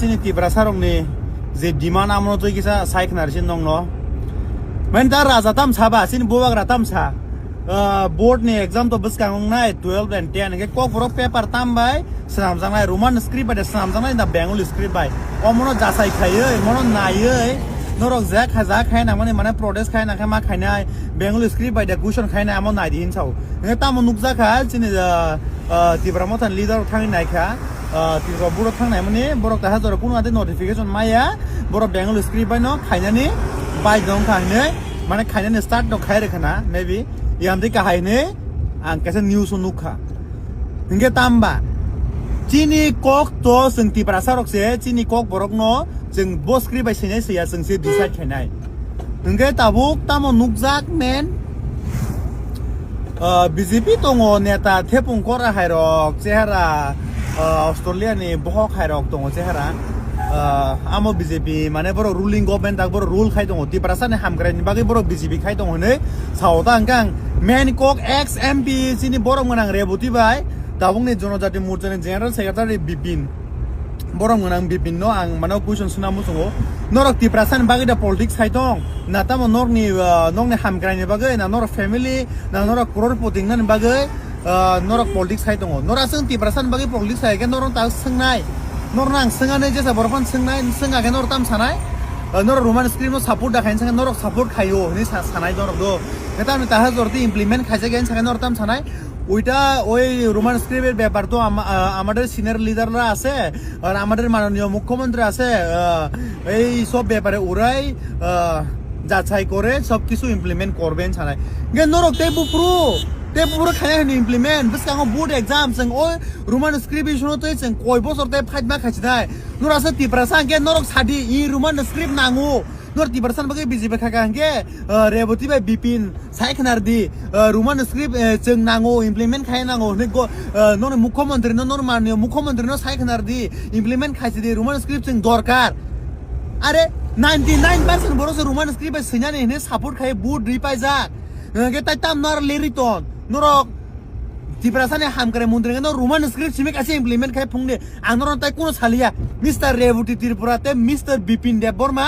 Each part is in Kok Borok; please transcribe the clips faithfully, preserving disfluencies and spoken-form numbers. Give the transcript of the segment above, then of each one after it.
Chini Tiprasa rokni je demand amono twi kisa sai khna risi nongno. Main ta raja tam saba, chini bubagra tam sa. Ah, board ni exam to bwskang wngnai twelve and ten. Hwnkhe kokborok paper tam bai swnamjaknai, Roman script bai de swnamjaknai na Bengali script bai. Omono jachai khaiwi, mono naiwi, norok je kha, ja khai nangmani, mane protest khai nangkhe ma khainai, Bengali script bai de question khainai, amo naidi hinsao. Hwnkhe tamo nukjakha, chini, ah, ah, Tipra Motha ni leader rok thangwi naikha. Ah, Tripura borok thangnai mani, borok taha jora kunu ate notification maya, borok Bengali script bai no khainani bai dong kha hinwi, mane khainani start no khai rwkha na, maybe yang tei kahai hinwi ang kaisa news o nukha. Hingke tamba chini kok to chwng Tiprasa rok se, chini kok borok no chwng bo script bai swnai swiya chwng se decide khainai. Hingke tabuk tamo nukjak men, ah, B J P tongo neta thepung kora hai rok chehara, ah, Australia ni bohok hai rok tongo chehara. Ah, amo B J P mane borok ruling government tak borok rule khai tongo. Tiprasa ni hamkrai ni bagwi borok B J P khai tongo hinwi sao ta hwnkhe ang main kok ex M P chini borok mwnang Reboti bai tabuk ni Jonojati Morcha ni General Secretary Bipin. Borok mwnang Bipin no ang mano question suna muchungo. Norok Tiprasa ni bagwi da politics khai tong? Na tamo norni, ah, nokni hamkrai ni bagwi, na norok family, na norok crorepoti wngna ni bagwi, ah, norok politics khai tongo? Norok aswk Tiprasa ni bagwi politics khai khe norok ta swngnai. Norok nang swngnani jesa borok phan swngnai, swngna khe norok tam sanai? Ah, norok Roman script no support da khai swngnai, norok support khaio hinwi sa-, sanai norok do. Khe tamni taha jorti implement khaijak ya hinwi sanai norok tam sanai? ওইটা ওই রোমান স্ক্রিপ্টের ব্যাপার তো আমা-, আ-, আমাদের সিনিয়র লিডাররা আছে, আর আমাদের মাননীয় মুখ্যমন্ত্রী আছে, আ, এই সব ব্যাপারে ওরাই, আ, যাচাই করে সব কিছু ইমপ্লিমেন্ট করবেন ছাড়াই। Gen norok tei bupru, tei bupru khaya hini implement, bwskango board exam, chwng o Roman script issue no tei chwng koi bosor tei fight ma khaichi dai. Norok asa Tiprasa hwnkhe norok sadi, i Roman script nango. Norok Tiprasa bagwi B J P kha kha hwnkhe, ah, Reboti bai Bipin sai khnar di, ah, Roman script, eh, chwng nango, implement khai nango hinwi go-, ah, noni mukhyamantri no, noni manniyo mukhyamantri no sai khnar di, implement khaisi di, Roman script chwng dorkar. Are ninety nine percent borok se Roman script bai swinani hinwi support khai vote ri paijak. Hwnkhe tai tam nor leri ton. Norok Tiprasa ni hamkrai mantri no Roman script simi kaisa implement khai phungni. Ang norok tai kuno saliya. Mister Reboti Tripura te Mister Bipin Debbarma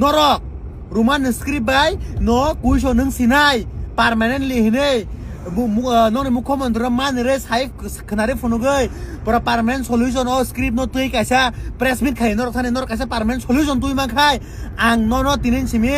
norok Roman script bai no kuiso nung sinai permanently hinui bu-, mu-, ah, noni mukhyamantri no manre sai khwnari phunugui pura permanent solution o script no twi kaisa press meet khai norok thani norok kaisa permanent solution twi mankhai ang nono tinin simi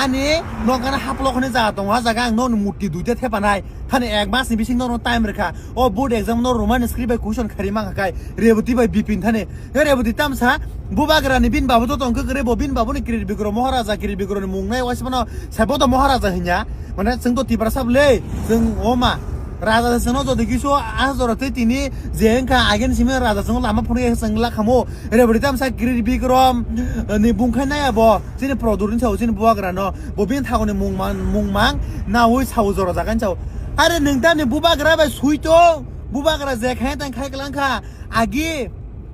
ani nokana haplok hwnwi jaga tongo, ah jaga ang noni murti duita thepanai. Thani ek mas ni bising norok time rwkha. O board exam no Roman script bai question khari mankha kai. Reboti bai Bipin thani. He Reboti tamsa bubagra ni bin babu to tongkhe kre bo bin babu ni Kirit Bikrom Maharaja, Kirit Bikrom ni mung nai waismano saibo to Maharaja hinya. Mane chwng to Tiprasa bwle, chwng oma. Raja se chwngno jodi kisu ah jora tei tini je wngkha agen simi raja chwngno lama phunukya chwng lakhamo. Reboti tamsa Kirit Bikrom ni bungkhai nai abo. Chini product ni sao chini bubagra no. Bo bini thago ni mung mang, mung mang. Naui sao jora jaga ni sao. Are nwng ta ni bubagra bai sui tong. Bubagra je khai tang khai klang kha. Agi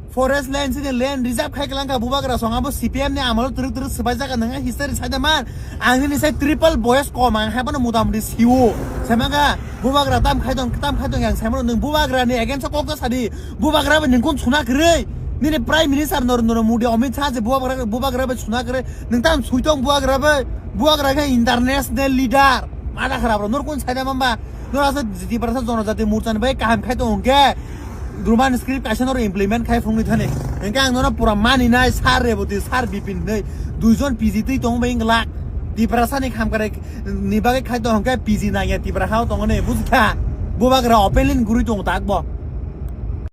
forest land chini land reserve khai klang kha bubagra song abo C P M ni amalo twrwk twrwk swbai jaga nwng history sai da man. Ang nini sai triple boyes kom ang hai bono muta muti siwo. Sai manga bubagra tam khai tong, tam khai tong yang sai mano nwng bubagra ni against o kok ta sadi. Bubagra bai nwng kun suna kwrwi. Nini Prime Minister Narendra Modi, Amit Shah je bubagra, bubagra bai suna kwrwi. Nwng tamo sui tong bubagra bai. Bubagra khe international leader. Mada kharap rok. Nor kun saida mamba. Nor asa Tiprasa Jonojati Morcha ni bai kaham khai tong hwnkhe. Roman script kaisa nor implement khai phungni thani. Hwnkhe ang nono pura mani nai Sir Reboti, Sir Bipin hinwi. Duijon P G twi tong bai wng glak. Tiprasa ni khamkare ni bagwi khai tong hwnkhe P G nangya Tipra hao tongoni bujikha. Bubagra openly guri tongo tak bo.